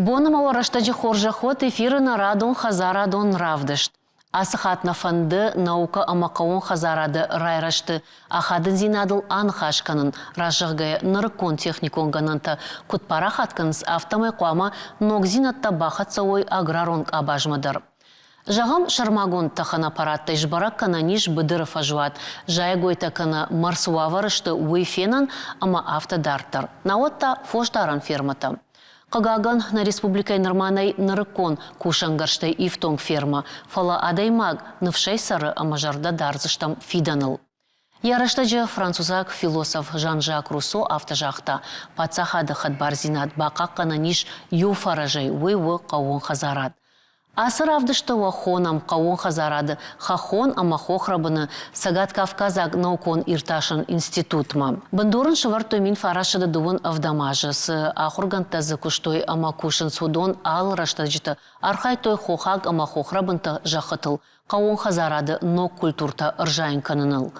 Бон ӕмӕ уӕ рӕстӕджы хорзӕх уӕд эфиры нӕ радон хӕдзарадон равдыст. Ацы хатт нӕ фӕнды наукӕ ӕмӕ хъӕууон хӕдзарады райрӕзты ахадындзинадыл аныхас кӕнын, разӕгъгӕйӕ нырыккон техникон гӕнӕнтӕ куыд парахат кӕнынц, афтӕмӕй хъуамӕ ногдзинӕдтӕ бахӕццӕ уой аграрон къабазмӕ дӕр. Зӕгъӕм, сӕрмагонд тӕхӕн аппараттӕй сбӕрӕг кӕнӕн ис быдыры фӕзуат, зайӕгойтӕ кӕнӕ мӕр цы уавӕры сты, уый фенӕн ӕмӕ афтӕ дарддӕр. Науӕд та фосдарӕн фермӕтӕ. Хъыгагӕн, нӕ республикӕйы нырма нӕй нырыккон кусӕнгӕрзтӕй ифтонг фермӕ, фӕлӕ адӕймаг ныфсӕй цӕры ӕмӕ зӕрдӕ дардзыстӕм фидӕныл. Йӕ рӕстӕджы французаг философ Жан-Жак Руссо афтӕ загъта, паддзахады хӕдбардзинад бахъахъхъӕнӕн ис иу фӕрӕзӕй, уый у хъӕууон хӕдзарад. Ацы равдысты уӕ хонӕм хъӕууон хӕдзарады хӕххон ӕмӕ хохрӕбыны Цӕгат-Кавказаг наукон-иртасӕн институтмӕ. Бындур ын сӕвӕрдтой 1927 азы, цы ахуыргӕндтӕ дзы куыстой ӕмӕ кусынц, уыдон алы рӕстӕджыты архайдтой хохаг ӕмӕ хохрӕбынты зӕххытыл хъӕууон хӕдзарады ног культуртӕ ӕрзайын кӕныныл.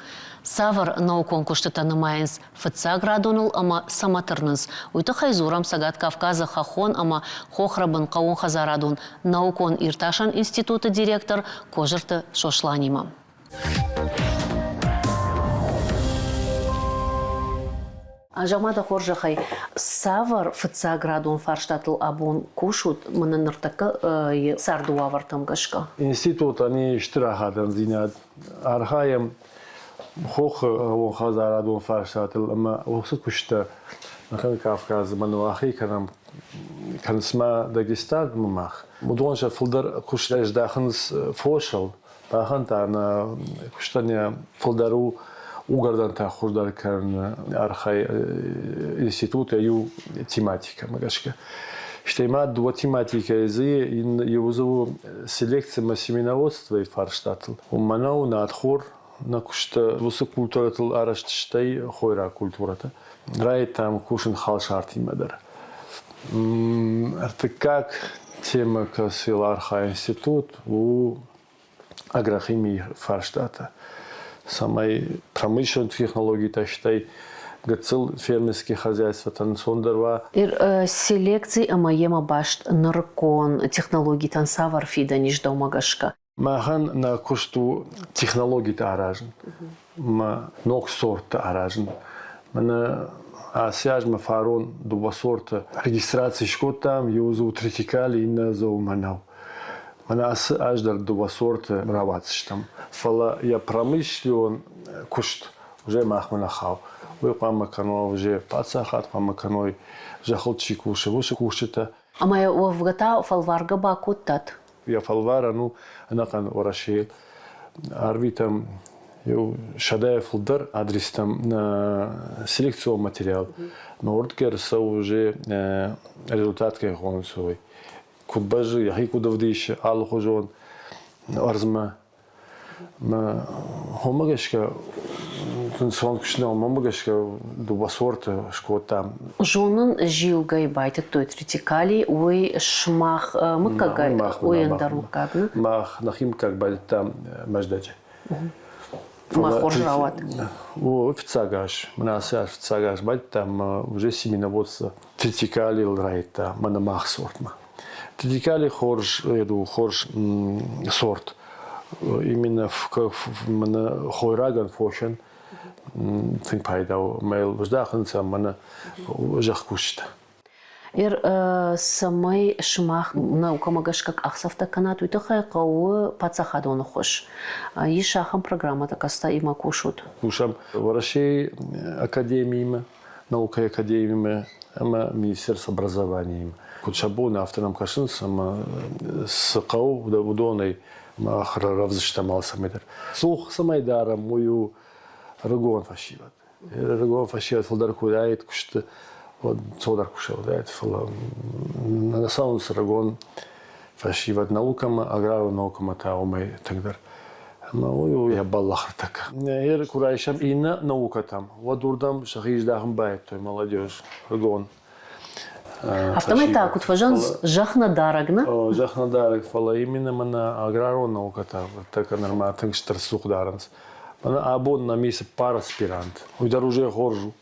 Цавӕр наукон куыстытӕ нымайынц фыццаградоныл ӕмӕ цӕмӕ тырнынц, уый тыххӕй дзурӕм Цӕгат Кавказы хӕххон ӕмӕ хохрӕбын хъӕууонхӕдзарадон наукон-иртасӕн институты директор Козырты Сосланимӕ. Зӕгъ-ма дӕ хорзӕхӕй, цавӕр фыццаградон фарстатыл абон кусут мӕнӕ ныртӕккӕ царды уавӕртӕм гӕсгӕ? Институтӕн ис стыр ахадындзинад. Архайӕм хохы хъӕууонхӕдзарадон фарстатыл ӕмӕ уыцы куысттӕ ӕнӕхъӕн Кавказы мӕнуахи кӕнӕм кӕнынц-ма Дагестанмӕ мах. Уыдон сӕ фылдӕр куыст здахынц фосыл, Махӕн та нӕ куыстӕн йӕ фылдӕр у угӕрдӕнтӕ хуыздӕр кӕныны архай институты иу тематикӕмӕ гӕсгӕ. Стӕй ма дыууӕ тематикӕйы дзы иу дзы у селекци ӕмӕ семеноводствойы фарстатыл. Мӕнӕу, надхор нӕ куысты уыцы культурӕтыл арӕзт стӕй хойраг культурӕтӕ. Райдыдтам кусын халсартимӕ дӕр. Ӕртыккаг темӕ, кӕцыйыл архайы институт, у агрохимийы фарстатӕ, цӕмӕй промышленон технологитӕ, стӕй гыццыл фермерский хозяйствотӕн ӕнцондӕр уа. Селекци ӕмӕ йемӕ баст нырыккон технологитӕн цавӕр фидӕн ис дӕумӕ гӕсгӕ? Махӕн нӕ куыст у технологитӕ аразын, мӕ ног сорттӕ аразын. Мӕнӕ ацы аз мӕ фарон дыууӕ сорты регистраци скодтам, иу дзы у тритикаль, иннӕ дзы у мӕнӕу. Мӕнӕ ацы аз дӕр дыууӕ сорты рауадздзыстӕм. Фӕлӕ йӕ промышленон куыст уже махмӕ нӕ хауы. Уый хъуамӕ кӕной уже паддзахад, хъуамӕ кӕной зӕххыл чи кусы, уыцы кусджытӕ. Ӕмӕ уӕвгӕ та фӕлваргӕ бакодтат? Йӕ фӕлварӕн у ӕнӕхъӕн Уӕрӕсейыл. Арвитӕм иу сӕдӕйӕ фылдӕр адрестӕм селекцион материал. Но уырдгӕ ӕрцӕуы уже результат кӕй хонынц, уый. Куыд бӕззы, йӕхи куыд ӕвдисы алыхуызон ӕрдзмӕ. Уымӕ гӕсгӕ ӕнцон куыст нӕу, уымӕ гӕсгӕ дыууӕ сорты скодтам. Зонын зилгӕй байтыдтой тритикали, уый сымах мыггагӕй, уый ӕндӕр мыггаг, нӕ? Мах нӕхи мыггаг байтыдтам Мӕздӕджы. Мӕ хорз рауад. О, фыццаг аз, мӕнӕ ацы аз фыццаг аз байтыдтам, уже семеноводство тритикалийыл райдыдта мӕнӕ мах сортмӕ. Тритикали хорз, хорз сорт. Именно мӕнӕ хойрагӕн фосӕн тынг пайда у. Мӕ йыл здахынц мӕнӕ зӕхкусджытӕ. Ир, цӕмӕй сымах наукӕмӕ гӕсгӕ къахдзӕфтӕ кӕнат, уый тыххӕй хъӕуы паддзахадон ӕххуыс. Ис ахӕм программӕтӕ, кӕцытӕ имӕ кусут? Кусӕм Уӕрӕсейы академиимӕ, наукӕйы академимӕ ӕмӕ Министерство образованиимӕ. Куыд сӕ бон, афтӕ нӕм кӕсынц ӕмӕ цы хъӕуы, уыдонӕй мах рӕвдзыстӕм алцӕмӕй дӕр. Цух цӕмӕй дарӕм, уый у ӕрыгон фӕсивӕд. Ӕрыгон фӕсивӕд фылдӕр куы уыдаид куысты, уӕд цодӕр куы уыдаид, фӕлӕ нӕ цӕуынц ӕрыгон фӕсивӕд наукӕмӕ, аграрон наукӕмӕ та уымӕй тынгдӕр. Ӕмӕ уый у йӕ бӕллӕх ӕртӕккӕ. Ер куы райсӕм иннӕ наукӕтӕм, уӕд уырдӕм сӕхи здахын байдыдтой молодежь, ӕрыгон. Афтӕмӕй та куыд фӕзӕгъынц, зӕхх нӕ дарӕг, нӕ? Зӕхх нӕ дарӕг, фӕлӕ именно мӕнӕ аграрон наукӕтӕ ӕртӕккӕ нырма тынг стыр цух дарынц. Мӕнӕ абон нӕм и цыппар аспирант. Уый дӕр уже хорз у.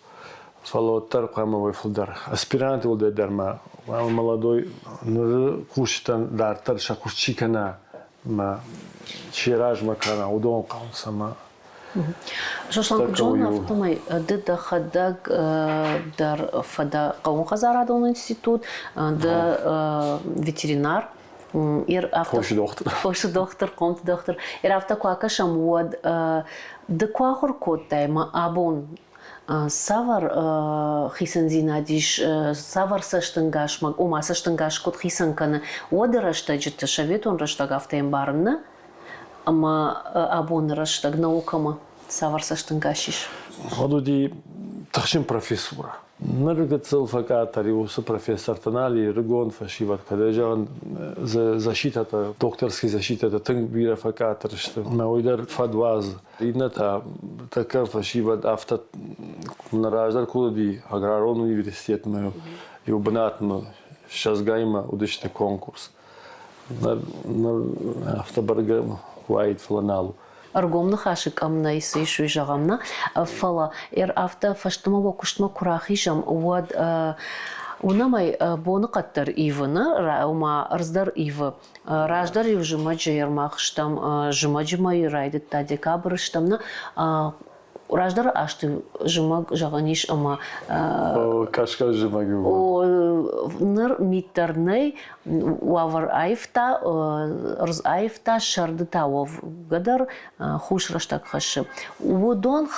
Фӕлӕ уӕддӕр хъуамӕ уой фылдӕр. Аспиранты уӕлдай дӕр ма хъуамӕ молодой ныры кусджытӕн дарддӕр сӕ куыст чи кӕна ӕмӕ чи размӕ кӕна, уыдон хъӕуынц ӕмӕ Сослан, куыд зонын, афтӕмӕй ды дӕхӕдӕг дӕр фӕдӕ хъӕууонхӕдзарадон институт, ды ветеринар, Фосы дохтыр. Фосы дохтыр, хъомты дохтыр. Ир афтӕ куы акӕсӕм, уӕд ды куы ахуыр кодтай ӕмӕ абон цавӕр хицӕндзинад ис, цавӕр цӕстӕнгасмӕ, ома цӕстӕнгас куыд хицӕн кӕны уӕды рӕстӕджыты, советон рӕстӕг афтӕ ӕмбарын нӕ, ӕмӕ абоны рӕстӕг наукӕмӕ цавӕр цӕстӕнгас ис? Уӕд уыди тыхджын профессура. Ныр гыццыл фӕкъаддӕр и уыцы профессортӕ нал и, ӕрыгон фӕсивӕд, кӕд зӕгъын, защитӕтӕ, докторские защитӕтӕ тынг бирӕ фӕкъаддӕр сты. Ӕмӕ уый дӕр фӕдуадз. Иннӕтӕ тӕккӕ фӕсивӕд афтӕ нӕ раздӕр куы уыди аграрон университетмӕ иу бынатмӕ ссӕдзгаймӕ уыдысты конкурс. Ныр, ныр афтӕ бӕргӕ уаид, фӕлӕ нал у. Ӕргом ныхасы къӕм нӕй, цы ис, уый зӕгъӕм нӕ, фӕлӕ афтӕ фӕстӕмӕ уӕ куыстмӕ куы рахизӕм, уӕд уынӕм ӕй боныхъӕд дӕр ивы, нӕ, ома ӕрдз дӕр ивы. Раздӕр-иу зымӕджы ӕрмах стӕм, зымӕджы мӕйы райдыдта декабры стӕм, нӕ, раздӕры азты зымӕг зӕгъӕн ис ӕмӕ Кӕсгӕ зымӕг ныр мит дӕр нӕй, уавӕр аивта, ӕрдз аивта, сӕрды та уӕвгӕ дӕр хус рӕстӕг хӕссы. Уыдон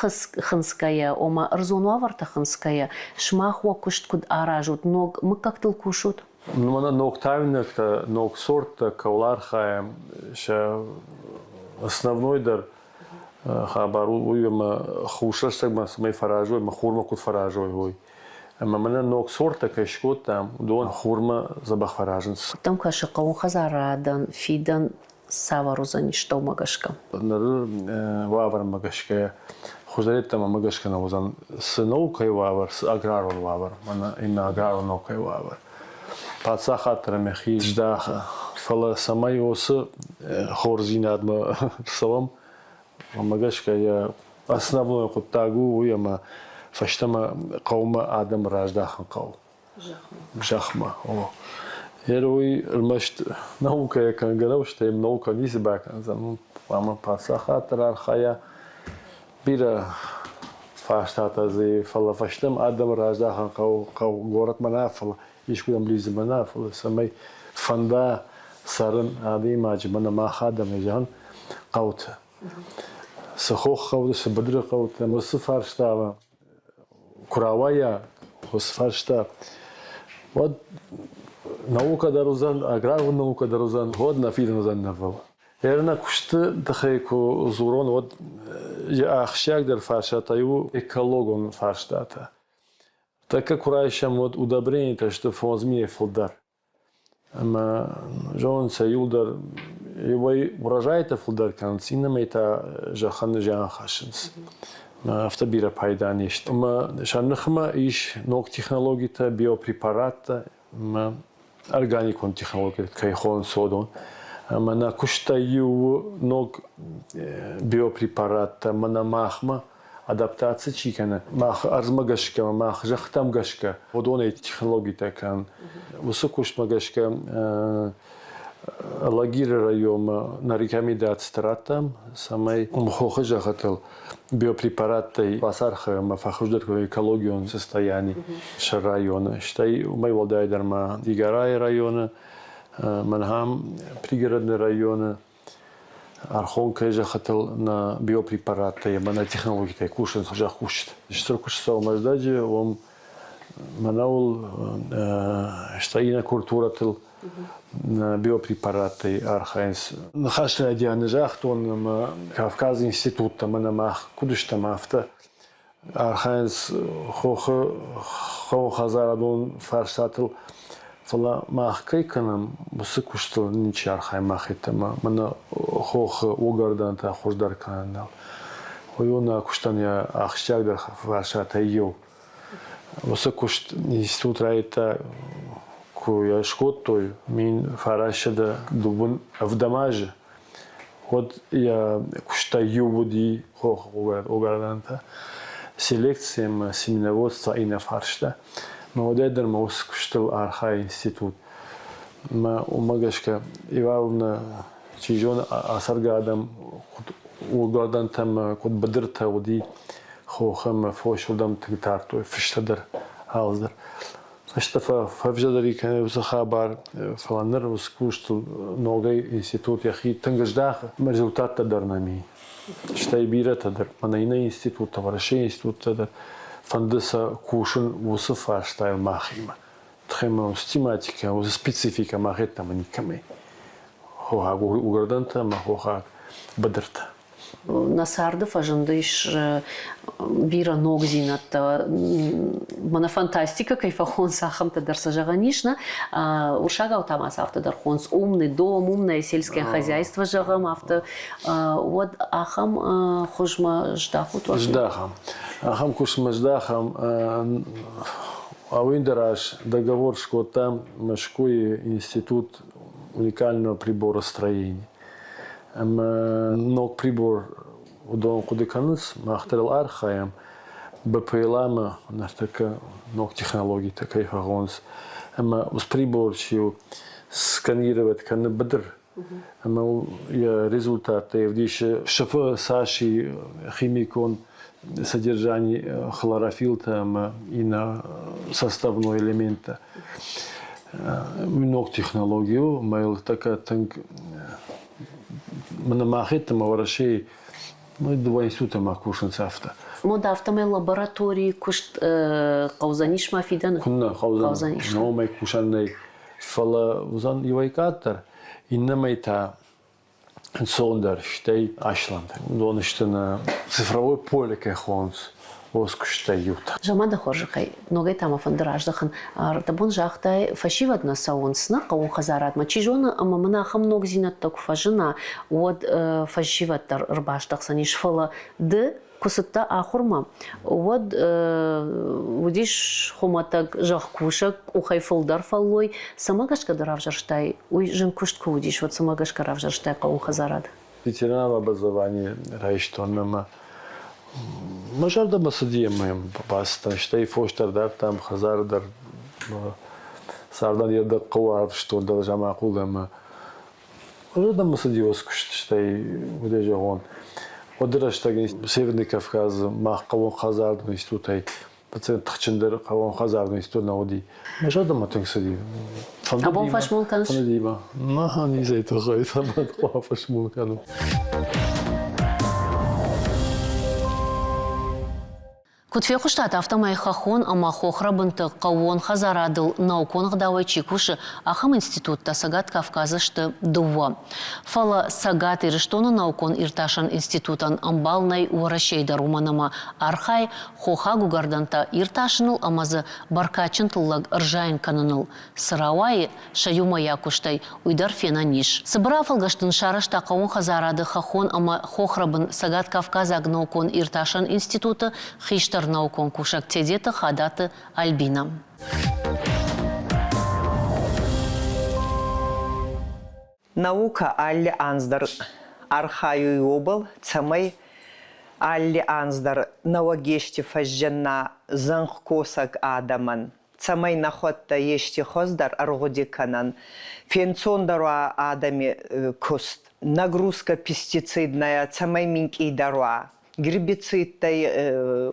хынцгӕйӕ, ома ӕрдзон уавӕртӕ хынцгӕйӕ, сымах уӕ куыст куыд аразут, ног мыггӕгтыл кусут? Мӕнӕ ног тауинӕгтӕ, ног сорттӕ кӕуыл архайӕм, сӕ основной дӕр хабар у уый, ӕмӕ хус рӕстӕгмӕ цӕмӕй фӕразой, ӕмӕ хурмӕ куыд фӕразой, уый. Ӕмӕ мӕнӕ ног сорттӕ кӕй скодтам, уыдон хурмӕ дзӕбӕх фӕразынц. Куыд кӕсы хъӕуы хӕдзарадӕн фидӕн цавӕр уыдзӕнис дӕумӕ гӕсгӕ? Ныры уавӕрмӕ гӕсгӕ хуыздӕр йеддӕмӕ гӕсгӕ нӕ уыдзӕн цы наукӕйы уавӕр, цы аграрон уавӕр, мӕнӕ иннӕ аграрон наукӕйы уавӕр. Паддзахад дӕр ӕмӕ здахы, фӕлӕ цӕмӕй уыцы хорздзинадмӕ рцӕуӕм, уымӕ гӕсгӕ йӕ основной хъуыддаг у уый, ӕмӕ фӕстӕмӕ хъӕумӕ адӕмы раздахын хъӕуы. Зӕхмӕ. О. Ер уый ӕрмӕст наукӕйӕ кӕнгӕ нӕу, стӕй наукӕ ницы бакӕндзӕн. Хъуамӕ паддзахад дӕр архайа бирӕ фарстатӕ дзы, фӕлӕ фӕстӕмӕ адӕмы раздахын хъӕуы, хъӕуы горӕтмӕ нӕ, фӕлӕ искуыдӕм лидзынмӕ нӕ, фӕлӕ цӕмӕй фӕнда цӕрын адӕймаджы, мӕнӕ мах адӕмӕй зӕгъын, хъӕуты. Цы хох хъӕуты, цы быдыры хъӕуты, уыцы фарстамӕ куы рауайа уыцы фарста, уӕд наукӕ дӕр уыдзӕн, аграрон наукӕ дӕр уыдзӕн, уӕд нӕ фидӕн уыдзӕн нывыл. Ӕрнӕ куысты тыххӕй куы дзурон, уӕд йӕ ахсджиагдӕр фарстатӕй у экологон фарстатӕ. Тӕккӕ куы райсӕм, уӕд удобренитӕ сты 5000-ӕй фылдӕр. Ӕмӕ зонын сӕ иуылдӕр иуӕй урожайтӕ фылдӕр кӕнынц, иннӕмӕй та зӕххӕн зиан хӕссынц. Афтӕ бирӕ пайда не сты. Ӕмӕ сӕ ныхмӕ ис ног технологитӕ, биопрепараттӕ ӕмӕ органикон технологитӕ кӕй хонынц, уыдон. Ӕмӕ нӕ куыстӕй иу у ног биопрепараттӕ мӕнӕ махмӕ адаптаци чи кӕны, мах ӕрдзмӕ гӕсгӕ, мах зӕххытӕм гӕсгӕ, уыдонӕй технологитӕ кӕнын. Уыцы куыстмӕ гӕсгӕ Лагиры районмӕ нӕ рекомендацитӕ радтам, цӕмӕй хохы зӕххытыл биопрепараттӕй бацархайӕм ӕмӕ фӕхуыздӕр кӕной экологион состояние сӕ районы. Стӕй уымӕй уӕлдайдӕр ма Дигорайы районы, мӕнӕ пригородный районы Архонкӕйы зӕххытыл нӕ биопрепараттӕ ӕмӕ нӕ технологитӕй кусынц зӕхкусджытӕ. Стыр куыст цӕуы Мӕздӕджы, уым мӕнӕуыл, стӕй иннӕ культурӕтыл биопрепараттӕй архайынц. Ныхасы райдианы загътон, ӕмӕ Кавказы институттӕ мӕнӕ мах куыд стӕм, афтӕ архайынц хохы хъӕуы фарстатыл, фӕлӕ мах кӕй кӕнӕм, уыцы куыстыл ничи архайы мах йеддӕмӕ. Мӕнӕ хохы уыгӕрдӕнтӕ хуыздӕр кӕныныл. Уый у нӕ куыстӕн йӕ ахсджиагдӕр фарстатӕй иу. Уыцы куыст институт райдыдта, куы йӕ скодтой 1927 азы, уӕд йӕ куыстӕй иу уыди хохы уыгӕрдӕнтӕ. Селекци ӕмӕ семеноводство иннӕ фарста. Мӕ уӕдӕй дӕр мӕ уыцы куыстыл архайы институт. Мӕ уымӕ гӕсгӕ Ивановна, чи зоны, ацӕргӕ адӕм куыд уыгӕрдӕнтӕ ӕмӕ куыд быдыртӕ уыди хох ӕмӕ фос уырдӕм тынг тардтой, фыстӕ дӕр, алцыдӕр. Фӕстӕ фӕвзӕрдӕр кӕны уыцы хабар, фӕлӕ ныр уыцы куыстыл ногӕй институт йӕхи тынг здахы, результаттӕ дӕр нӕм и. Стӕй бирӕтӕ дӕр, мӕнӕ иннӕ институттӕ, Уӕрӕсейы институттӕ дӕр фӕнды сӕ кусын уыцы фарстайыл махимӕ. Тхемӕ уыцы тематикӕ, уыцы спецификӕ мах йеддӕмӕ никӕмӕй. Хохаг уыгӕрдӕнтӕ ӕмӕ хохаг быдыртӕ. Нӕ царды фӕзындис бирӕ ногдзинӕдтӕ. Мӕнӕ фантастикӕ кӕй фӕхонынц, ахӕмтӕ дӕр сӕ зӕгъӕн ис, нӕ? Урсагау та ма сӕ афтӕ дӕр хонынц умный дом, умное сельское хозяйство зӕгъӕм, афтӕ. Уӕд ахӕм хуызмӕ здахут? Здахӕм. Ахӕм куыстмӕ здахӕм. Ауиндӕр аз договор скодтам Мӕскуыйы институт уникального приборостроения. Ӕмӕ ног прибор уыдон хъуыды кӕнынц, мах дӕр ыл архайӕм. БПЛА-мӕ ныртӕккӕ ног технологитӕ кӕй фӕхонынц. Ӕмӕ уыцы прибор чи у, сканировать кӕны быдыр ӕмӕ йӕ результаттӕ ӕвдисы сыфы цас и химикон содержание хлорофилтӕ ӕмӕ иннӕ составной элементтӕ. Ног технологи у, ӕмӕ йыл тӕккӕ тынг мӕнӕ махӕтты ӕмӕ Уӕрӕсейы дыууӕ институтӕ кусынц афтӕ. Мод афтӕмӕй лабораторийы куыст хъӕудзӕнис ма фидӕны? Куыннӕ хъӕудзӕн, номӕй кусӕн нӕй, фӕлӕ уыдзӕн иуӕй къаддӕр, иннӕмӕй та ӕнцондӕр, стӕй асламдӕр. Уыдон сты нӕ цифровой поле кӕй хонынц, уыцы куыстӕй иутӕ. Заман дӕ хорзӕхӕй, ногӕй та мӕ фӕнды раздӕхын. Ӕрдӕбон загътай, фӕсивӕд нӕ цӕуынц нӕ хъӕуон хӕдзарадмӕ. Чи зоны, ӕмӕ мын ахӕм ногдзинӕдтӕ куы фӕзына, уӕд фӕсивӕд дӕр ӕрбаздӕхдзӕнис. Фӕлӕ ды куы цыдтӕ ахуырмӕ, уӕд уыдис хуымӕтӕг зӕхкусӕг, къухӕй фылдӕр фӕллой. Цӕмӕ гӕсгӕ ды равзӕрстай, уый зын куыст куы уыдис, уӕд цӕмӕ гӕсгӕ равзӕрстай хъӕуон хӕдзарад? Ветеринарон образование райстон ӕмӕ мӕ зӕрдӕмӕ цыди ӕмӕ йӕм бацыдтӕн, стӕй фос дӕр дардтам, хӕдзары дӕр цардӕн йӕ хъӕуы арвыстон дӕр Заманхъул ӕмӕ зӕрдӕмӕ цыди уыцы куыст, стӕй уыдӕй зӕгъон, уӕды рӕстӕг Северный Кавказы мах хъӕуон хӕдзарадон институтӕй пациент тыхджындӕр хъӕуон хӕдзарадон институт нӕ уыди. Мӕ зӕрдӕмӕ тынг цыди. Абон фӕсмон кӕныс? Фӕндыди мӕ. Нӕ, низӕй тыххӕй цӕмӕн хъуамӕ фӕсмон кӕнон. Куыд фехъуыстат, афтӕмӕй хӕххон ӕмӕ хохрӕбынты хъӕууон хӕдзарадыл наукон ӕгъдауӕй чи кусы, ахӕм институттӕ Цӕгат Кавказы сты дыууӕ. Фӕлӕ Цӕгат Ирыстоны наукон-иртасӕн институтӕн ӕмбал нӕй Уӕрӕсейы дӕр, уымӕн ӕмӕ архайы хохаг уыгӕрдӕнтӕ иртасыныл ӕмӕ дзы бӕркадджын тыллӕг ӕрзайын кӕныныл. Цы рауайы сӕ иумӕйаг куыстӕй, уый дӕр фенӕн ис. Цыбыр афӕлгӕст ын сарӕзта хъӕууон хӕдзарады хӕххон ӕмӕ хохрӕбын Цӕгат-Кавказаг наукон-иртасӕн институты хистӕр наукон кусӕг Тедеты Хадаты Альбинӕ. Наукӕ алли анз дӕр архайуй уобӕл, цӕмӕй алли анз дӕр нӕуӕг ести фӕззӕнна зӕнхкосӕг адӕмӕн, цӕмӕй нӕхуӕдтӕ ести хуӕздӕр ӕргъуди кӕнӕн, фенцондӕр уа адӕми куст, нагрузка пестицидная цӕмӕй минкъийдӕр уа, гербицидтӕй,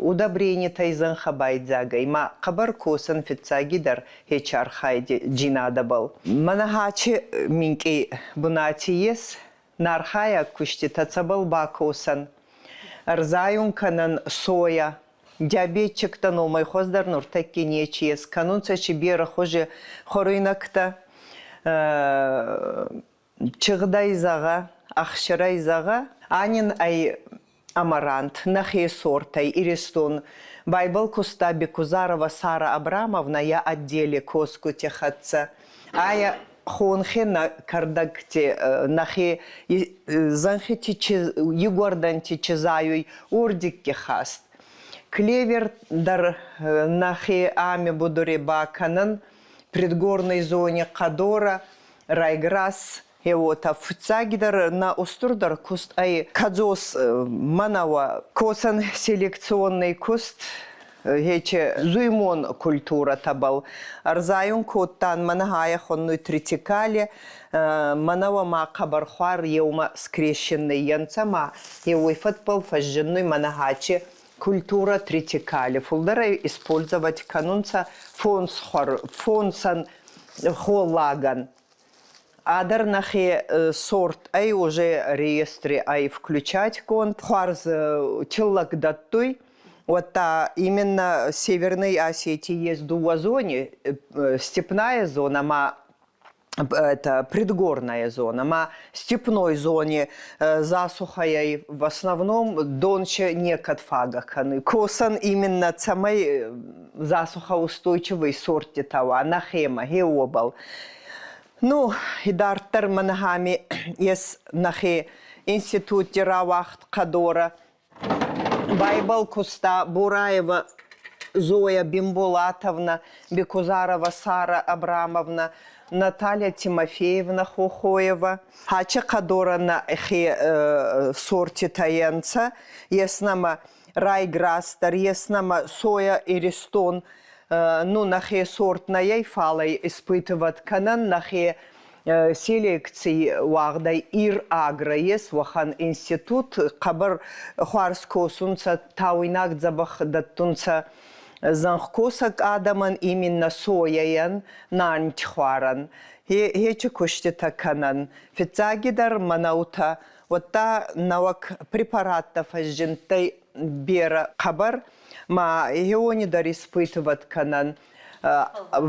удобренитӕй зӕнхӕ байдзаг ӕй, ма хъӕбӕр косӕн фиццагидӕр хечи архайди джийнадӕбӕл. Мӕнӕ хачи минкъий бунати ес, нӕ архайӕг куститӕ цӕбӕл бакосӕн, ӕрзайун кӕнӕн соя, диабетчиктӕ номӕй хуӕздӕр нуртӕкки нечи ес, кӕнунцӕ си берӕ хузи хуӕруйнӕгтӕ, чыгъдӕй зӕгъӕ, ӕхсирӕй зӕгъӕ, анин ӕй амарант, нӕхе сортӕй Иристон. Байбал куста Бекузарова Сара Абрамовна я отделе косгути хӕццӕ. Ая хонхе нӕ кӕрдӕгти нӕхе зӕнхити игуӕрдӕнти чи зайуй, уордигки хаст. Клевер дӕр нӕхе ами будури бакӕнӕн, предгорной зоне хъӕдорӕ, райграсс. Уотӕ фиццагидӕр нӕ устурдӕр куст ӕй кӕдзос мӕнӕуӕ косӕн селекционный куст хече зуймон культурӕтӕбӕл ӕрзайун кодтан мӕнӕ хая хоннуй тритикале мӕнӕуӕ ма хъӕбӕрхуар еумӕ скрещенный ӕнцӕ ма еуей фӕдбӕл фӕззиннуй мӕнӕ хаче культура тритикале фулдӕрӕй использовать кӕнунцӕ фонсхуар фонсӕн холлагӕн. Адӕр нӕхе сорт ӕй уже реестри ӕй включать конд, хуарз тиллӕг дӕттуй. Уӕдта именно Северной Осетии есть дууӕ зони, степная зона ма это предгорная зона, ма степной зоне засухайӕй в основном донче некӕд фагӕ кӕнуй. Косӕн именно цӕмӕй засухоустойчивый сорттитӕ уа нӕхемӕ, хе уобӕл. Ну, идарддӕр мӕнӕ ес нӕхе институтти рауагъд хъӕдорӕ. Байбал куста Бураева Зоя Бимбулатовна, Бекузарова Сара Абрамовна, Наталья Тимофеевна Хохоева. Хачи хъӕдорӕ нӕхе сортитӕ ӕнцӕ, ес нӕмӕ райграс дӕр, ес нӕмӕ соя Иристон, ну, нӕхе сорт нӕй, фал ӕй испытывать кӕнӕн, нӕхе селекций уагъдӕй Ир-Агро ес уӕхӕн институт, хъӕбӕр хуарз косунцӕ, тауйнаг дзӕбӕх дӕттунцӕ зӕнхкосӕг адӕмӕн именно сойӕйӕн, нантьхуарӕн. Хечи куститӕ кӕнӕн. Фиццагидӕр мӕнӕутӕ, уӕдта нӕуӕг препараттӕ фӕззиндтӕй берӕ хъӕбӕр, ма хеуони дӕр испытывать кӕнӕн,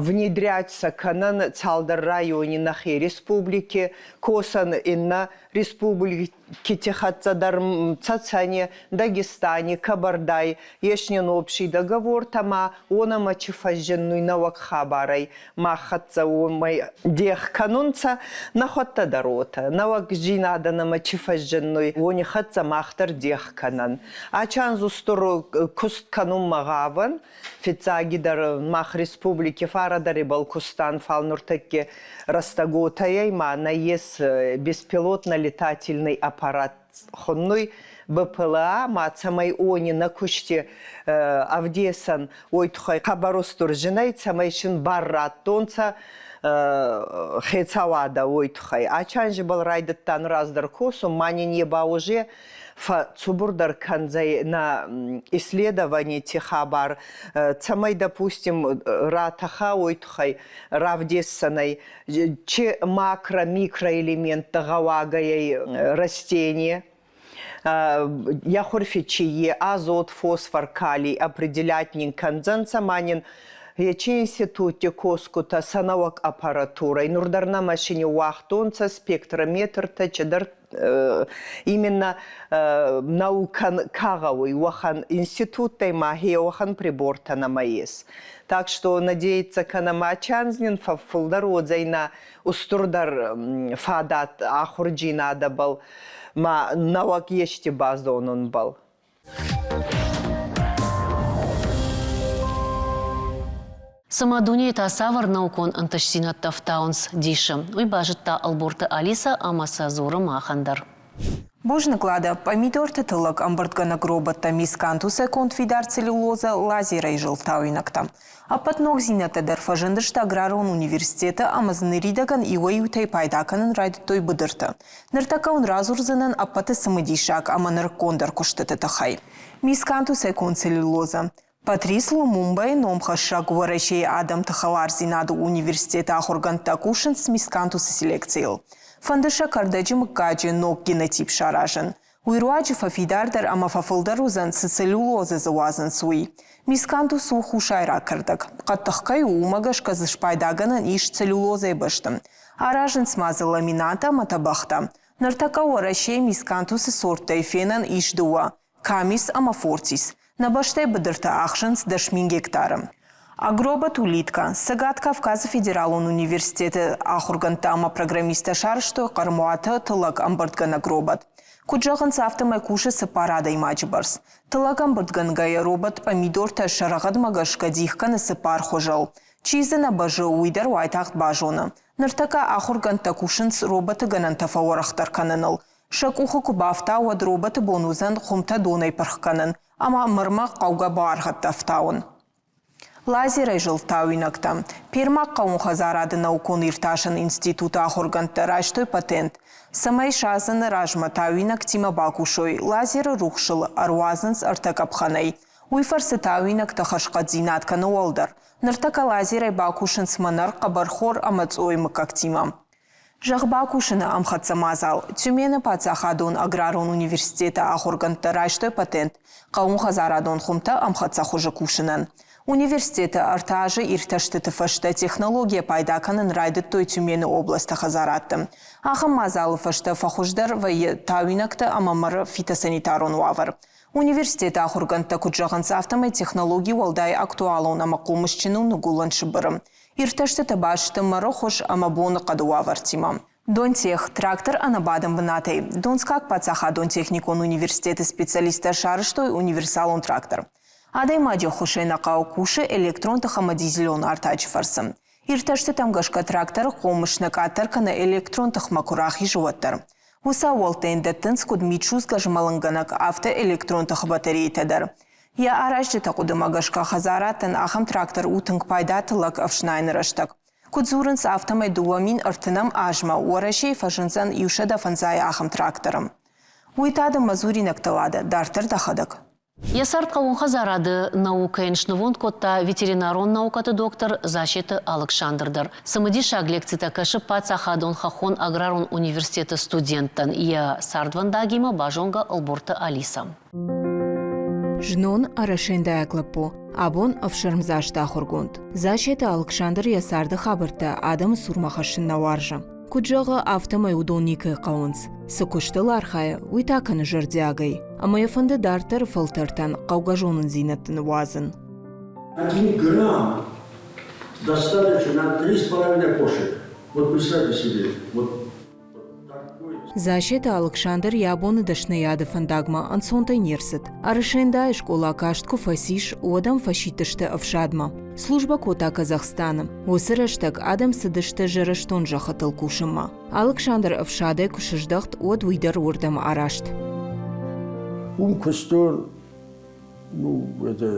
внедрять сӕ кӕнӕн цалдӕр райони нӕхе республики, косӕн иннӕ республикити хӕццӕ дӕр Цӕцӕни, Дагестани, Кабардай ес нин общий договортӕ ма уонӕмӕ чи фӕззиннуй нӕуӕг хабарӕй мах хӕццӕ уомӕй дех кӕнунцӕ, нӕхуӕдтӕ дӕр уотӕ. Нӕуӕгдзийнадӕ нӕмӕ чи фӕззиннуй, уони хӕццӕ мах дӕр дех кӕнӕн. Ачанз устур куст кӕнунмӕ гъавӕн. Фиццагидӕр мах республики фарӕ дӕр ибӕл кустан, фал нуртӕкки рӕстӕготӕй ма нӕййес беспилотно-летательный аппарат хуннуй БПЛА ма цӕмӕй уони нӕ кусти ӕвдесӕн, уой туххӕй хъӕбӕр устур зин ӕй, цӕмӕй син бар раттонцӕ хецауадӕ уой туххӕй. Ачанжибӕл райдӕдтан раздӕр косун, ма нин е ба уже фӕццубурдӕр кӕндзӕй нӕ исследованити хабар, цӕмӕй, допустим, ратӕха уой туххӕй равдесдзӕнӕй, чи макро-микроэлементтӕ гъӕуагӕй растение, йӕ хурфи чи е азот, фосфор, калий определять нин кӕндзӕнцӕ ма нин ечи институтти косгутӕ сӕ нӕуӕг аппаратурӕй нур дӕр нӕ машини уагътонцӕ спектрометртӕ чидӕр именно наукӕн ка гъӕуй, уӕхӕн институттӕй ма хе уӕхӕн прибортӕ нӕма ес. Так что надеяться кӕнӕм ачанз нин фӕффулдӕр уодзӕй нӕ устурдӕр фадат ахурджийнадӕбӕл ма нӕуӕг ести базонунбӕл. Цымӕ дунейы та цавӕр наукон ӕнтыстдзинӕдтӕ ӕфтауынц дисы? Уый базыдта Ӕлборты Алисӕ ӕмӕ сӕ дзуры махӕн дӕр. Бузныг, Лада. Помидорты тыллӕг ӕмбырдгӕнӕг роботтӕ мискантусӕй конд фидар целлюлозӕ лазерӕй зылд тауинӕгтӕ. Ӕппӕт ногдзинӕдтӕ дӕр фӕзындысты аграрон университеты ӕмӕ дзы ныридӕгӕн иуӕй-иутӕй пайда кӕнын райдыдтой быдырты. Ныртӕккӕ уын радзурдзынӕн ӕппӕты цымыдисаг ӕмӕ нырыккондӕр куыстыты тыххӕй. Мискантусӕй конд целлюлозӕ. Патрис Лумумбайы номхӕссӕг Уӕрӕсейы адӕмты хӕлардзинады университеты ахуыргӕндтӕ кусынц мискантусы селекцийыл. Фӕнды сӕ кӕрдӕджы мыггаджы ног генотип саразын. Уый руаджы фӕфидардӕр ӕмӕ фӕфылдӕр уыдзӕн, цы целлюлозӕ дзы уадзынц, уый. Мискантус у хуссайраг кӕрдӕг. Хъӕддых кӕй у, уымӕ гӕсгӕ дзы спайдагӕнӕн ис целлюлозӕйы бӕсты. Аразынц ма дзы ламинат ӕмӕ тӕбӕгътӕ. Ныртӕккӕ Уӕрӕсейы мискантусы сорттӕй фенӕн ис дыууӕ – камис ӕмӕ фортис. Нӕ бӕстӕйы быдыртӕ ахсынц 10 000 гектары. Агробот Улитка Цӕгат Кавказы федералон университеты ахуыргӕндтӕ ӕмӕ программисттӕ сарӕзтой хъӕрмуаты тыллӕг ӕмбырдгӕнӕг робот. Куыд зӕгъынц, афтӕмӕй кусы цыппар адӕймаджы бӕрц. Тыллӕг ӕмбырдгӕнгӕйӕ робот помидортӕ сӕ рӕгъӕдмӕ гӕсгӕ дих кӕны цыппар хуызыл. Чи дзы нӕ бӕззы, уый дӕр уайтагъд базоны. Ныртӕккӕ ахуыргӕндтӕ кусынц роботы гӕнӕнтӕ фӕуӕрӕхдӕр кӕныныл. Сӕ къухы куы бафта, уӕд роботы бон уыдзӕн хуымтӕ донӕй пырх кӕнын ӕмӕ мӕрмӕ хъӕугӕ буаргъӕдтӕ ӕфтауын. Лазерӕй зылд тауинӕгтӕ. Пермаг хъӕууон хӕдзарады наукон-иртасӕн институты ахуыргӕндтӕ райстой патент, цӕмӕй садзыны размӕ тауинӕгтимӕ бакусой. Лазеры рухсыл ӕруадзынц ӕртӕ къӕпхӕнӕй. Уый фӕрцы тауинӕгты хӕрзхъӕддзинад кӕны уӕлдӕр. Ныртӕккӕ лазерӕй бакусынц мӕнӕр, хъӕбӕрхор ӕмӕ цъойы мыггӕгтимӕ. Зӕхх бакусыны ӕмхӕццӕ мадзал Тюмены паддзахадон аграрон университеты ахуыргӕндтӕ райстой патент хъӕууонхӕдзарадон хуымтӕ ӕмхӕццӕ хуызы кусынӕн. Университеты ӕртӕ азы иртӕстыты фӕстӕ технологийӕ пайда кӕнын райдыдтой Тюмены областы хӕдзарадты. Ахӕм мадзалы фӕстӕ фӕхуыздӕр вӕййы тауинӕгты ӕмӕ мӕры фитосанитарон уавӕр. Университеты ахуыргӕндтӕ куыд зӕгъынц, афтӕмӕй технологи уӕлдай актуалон ӕмӕ хъомысджын у Ныгуылӕн Сыбыры. Иртӕстытӕ баст сты мӕры хуыз ӕмӕ боныхъӕды уавӕртимӕ. Донтех, трактор ӕнӕбадӕн бынатӕй. Донскаг паддзахадон техникон университеты специалисттӕ сарӕзтой универсалон трактор. Адӕймаджы ӕххуысӕй нӕ хъӕуы кусы электрон тых ӕмӕ дизелон артаджы фӕрцы. Иртӕстытӕм гӕсгӕ тракторы хъомыс нӕ къаддӕр кӕны электрон тыхмӕ куы рахизы, уӕддӕр. Уыцы ӕууӕлттӕ йын дӕттынц куыд мидсудзгӕ змӕлынгӕнӕг, афтӕ электрон тыхы батарейтӕ дӕр. Йӕ аразджыты хъуыдымӕ гӕсгӕ хӕдзарадтӕн ахӕм трактор у тынг пайда тыллӕг ӕфснайыны рӕстӕг. Куыд дзурынц, афтӕмӕй 2030 азмӕ Уӕрӕсейы фӕзындзӕн 150 ахӕм тракторы. Уый та дын мӕ дзуринӕгтӕ Лада, дарддӕр дӕхӕдӕг. Йӕ цард хъӕууонхӕдзарады наукӕйӕн снывонд кодта ветеринарон наукӕты доктор Засеты Алыксандр дӕр. Цымыдисаг лекцитӕ кӕсы паддзахадон хӕххон аграрон университеты студенттӕн. Йӕ цардвӕндагимӕ базонгӕ Ӕлборты Алиса. Знон ӕрӕсендӕйаг лӕппу, абон ӕфсӕрмдзаст ахуыргонд. Засеты Алыксандр йӕ царды хабӕрттӕ адӕмы цурмӕ хӕссын нӕ уарзы. Куыд зӕгъы, афтӕмӕй уыдон никӕй хъӕуынц. Цы куыстыл архайы, уый та кӕны зӕрдиагӕй. Ӕмӕ йӕ фӕнды дарддӕры фӕлтӕртӕн хъӕугӕ зонындзинӕдты ныууадзын. Один грамм достаточно на 3,5 кошек. Вот представьте себе, вот Зассеты Алыксандр йӕ абоны дӕсныйады фӕндагмӕ ӕнцонтӕй не рцыд. Арысендайы скъола каст куы фӕцис, уӕд ӕм фӕсидтысты ӕфсадмӕ. Службӕ кодта Казахстаны. Уыцы рӕстӕг адӕм цыдысты зӕрӕстон зӕххытыл кусынмӕ. Алыксандр ӕфсадӕй куы сыздӕхт, уӕд уый дӕр уырдӕм араст. Уым куыстон, ну, это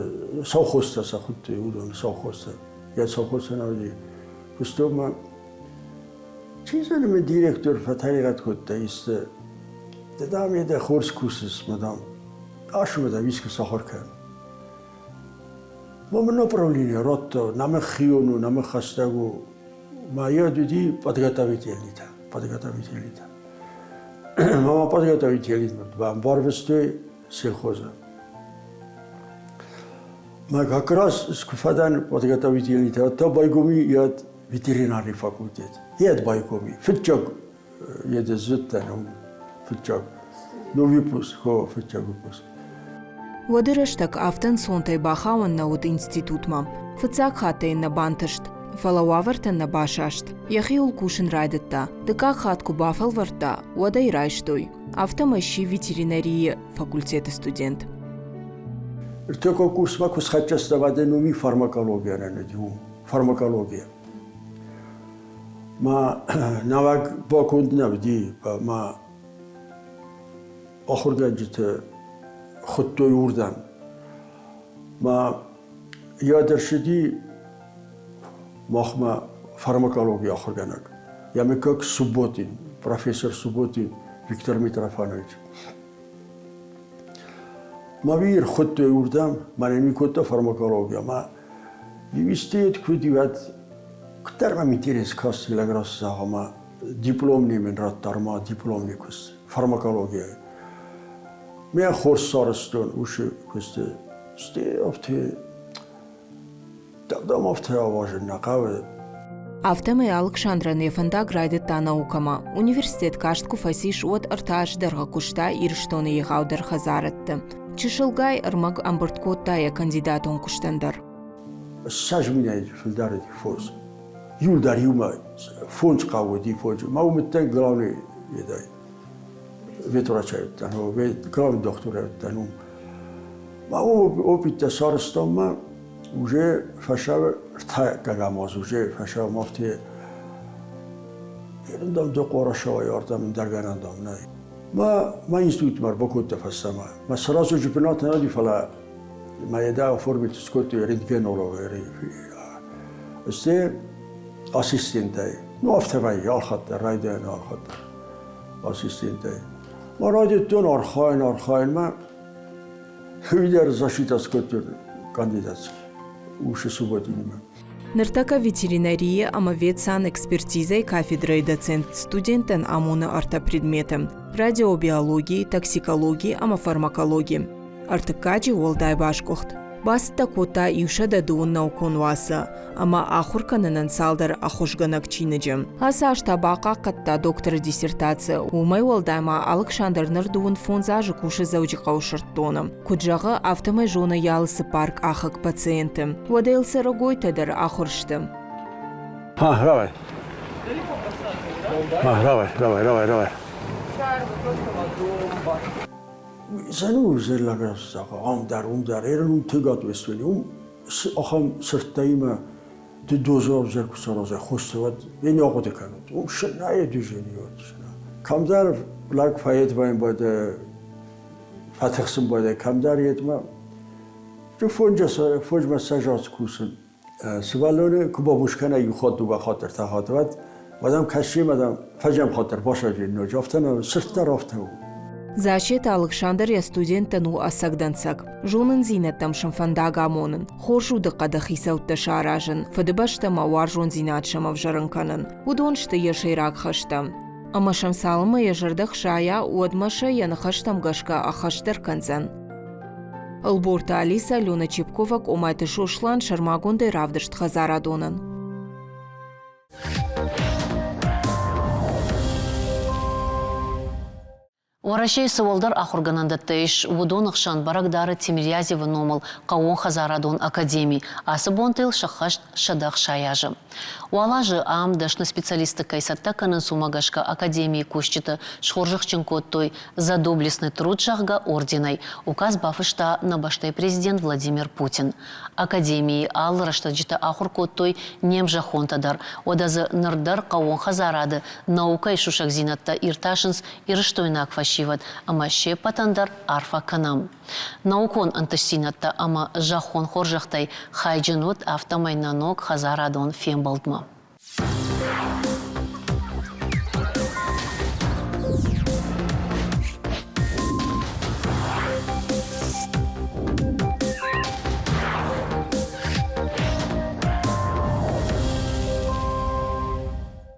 совхозтӕ сӕ хуыдтой, уыдон совхозтӕ. Йӕ совхозтӕ нӕ уыди. Куыстон ма Чи зоны, мын директор фӕтӕригъӕд кодта исты. Ды, дам, дӕ хорз кусыс, мадам. Ацу, мадам, искуы сахуыр кӕн. Ма мын управление радта, намӕ хион у, намӕ хӕстӕг у. Ма йӕ уыди подготовительныйтӕ, подготовительныйтӕ. Ма ма подготовительный барвыстой сельхоза. Ма как раз куы фӕдӕн подготовительныйтӕ, то байгоми йӕ ветеринарный факультет. Ед байкоми. Фыццаг еде зыдтӕн фыццаг. Ну, выпуск, хо, фыццаг выпуск. Уӕды рӕстӕг афтӕ ӕнцонтӕй бахауӕн нӕ уыд институтмӕ. Фыццаг хатт ӕй нӕ бантыст, фӕлӕ уавӕртӕн нӕ басаст. Йӕхиуыл кусын райдыдта. Дыккаг хатт куы бафӕлвӕрдта, уӕд ӕй райстой. Афтӕмӕй сси ветеринарийы факультеты студент. Ӕртыккаг курсмӕ куы схӕццӕ стӕм, уый фармакологийӕ нӕ уым фармакология. Ма нӕуӕг баконд нӕ уыди, ма ахуыргӕнджыты хуыдтой уырдӕм. Ма йӕ дӕр ссыди махмӕ фармакологийы ахуыргӕнӕг. Йӕ мыггаг Субботин, профессор Субботин Виктор Митрофанович. Ма уый ӕрхуыдтой уырдӕм, мӕнӕ ми кодта фармакология. Ма университет куыд уӕд куыддӕр мӕм интерес касти лӕг зӕгъа, ма дипломный мын радта, ма дипломный куыст фармакологияйы. Мӕ хорз сарӕзтон уыцы куысты. Стӕй афтӕ Дӕм афтӕ ауазын нӕ хъӕуы. Афтӕмӕй Алыксандрӕн йӕ фӕндаг райдыдта наукӕмӕ. Университет каст куы фӕцис, уӕд ӕртӕ азы дӕргъы куыста Ирыстоны егъаудӕр хӕдзарӕдты. Чысылгай ӕрмӕг ӕмбырд кодта йӕ кандидатон куыстӕн дӕр. 20 минӕй фылдӕр уыди фондз. Иу дӕр иумӕ фондз хъӕуы уыди фондз. Мӕ уым уыдтӕн главный едӕй. Ветврачӕй уыдтӕн, главный дохтырӕй уыдтӕн уым. Мӕ опыттӕ сарӕзтон мӕ. Уже фӕсавы ртӕккӕгӕм аз уже фӕсавы мафте Ерындам до Хъорашауай ардӕм ӕндӕргӕнӕн дам нӕй. Ма ма институтмӕ ӕрбакодта фӕстӕмӕ. Ма сразу же бынат нӕ уыди, фӕлӕ ма йӕ дӕ оформить скодтой рентгенолог. Сте ассистентӕй. Ну, афтӕ вӕййы алхатт дӕр, райдайӕны алхатт дӕр ассистентӕй. Ма райдыдтон архайын, архайынмӕ. Уый дӕр защита скодтон кандидатский усы Субботинимӕ. Ныртӕккӕ ветеринарийы ӕмӕ ветсанэкспертизӕйы кафедрӕйы доцент студенттӕн амоны ӕртӕ предметы – радиобиологи, токсикологи ӕмӕ фармакологи. Ӕртыккаджы уӕлдай басгуыхт. Бацӕттӕ кодта 120 наукон уацы ӕмӕ ахуыр кӕнынӕн цалдӕр ӕххуысгӕнӕг чиныджы. Ацы аз та бахъахъхъӕдта докторы диссертаци. Уымӕй уӕлдай ма Алыксандр ныр 25 азы кусы Дзӕуджыхъӕуы сырддоны. Куыд зӕгъы, афтӕмӕй зоны йӕ алы цыппаркъахыг пациенты. Уӕдӕ йыл цӕрӕгойтӕ дӕр ахуыр сты. Давай. Давай, давай, давай, давай. Зӕну зӕллагӕ ам дӕр, уым дӕр, ерын уым тыгад вествели, уым ахӕм сырдтӕимӕ ды доза ӕвзӕр куы саразай, хосты, уӕд йе не ахъуыды кӕнут. Уым сынайы движение уыд. Кӕмдӕр лӕг фӕед баимбады фӕтыхсын байдайы кӕмдӕр йедмӕ. Фонджмӕ сӕ кусын. Сывӕллоны куы бабус кӕна иу хатт, дыууӕ хатт, ӕртӕ хатты, уӕд уӕд ӕм кӕсси ӕмӕ дам фӕзӕм хатт дӕр басаджы ноджы. Афтӕ нӕ, сырд дӕр афтӕ у. Зассеты Алыксандр йӕ студенттӕн у ӕцӕг дӕнцӕг. Зонындзинӕдтӕм сын фӕндаг амонын, хорз удыхъӕды хицӕуттӕ саразын, фыдыбӕстӕмӕ уарзондзинад сӕм ӕвзӕрын кӕнын. Уыдон сты йӕ сӕйраг хӕстӕ. Ӕмӕ сӕм цалынмӕ йӕ зӕрдӕ хсайа, уӕдмӕ сӕ йӕ ныхӕстӕм гӕсгӕ ӕххӕст дӕр кӕндзӕн. Ӕлборты Алиса, Алена Чепкова, Къомайты Сослан сӕрмагондӕй равдыст хӕдзарадонӕн. Уӕрӕсейы цы уӕлдӕр ахуыргӕнӕндӕттӕ ис, уыдоны хсӕн бӕрӕг дары Тимирязевы номыл хъӕууонхӕдзарадон академи. Ацы бонты йыл сӕххӕст 160 азы. Уал азы ам дӕсны специалистты кӕй цӕттӕ кӕнынц, уымӕ гӕсгӕ академийы кусджыты схорзӕхджын кодтой «За доблестный труд», зӕгъгӕ, орденӕй. Указ бафыста нӕ бӕстӕйы президент Владимир Путин. Академийы алы рӕстӕджыты ахуыр кодтой не мзӕххонтӕ дӕр. Уӕдӕ дзы ныр дӕр хъӕууон хӕдзарады наукӕйы сусӕгдзинӕдтӕ иртасынц ирыстойнаг фӕсивӕд ӕмӕ се ппӕтӕн дӕр арфӕ кӕнӕм. Наукон ӕнтыстдзинӕдтӕ ӕмӕ зӕххон хорзӕхтӕй хайджын уыд, афтӕмӕй нӕ ног хӕдзарадон фембӕлдмӕ.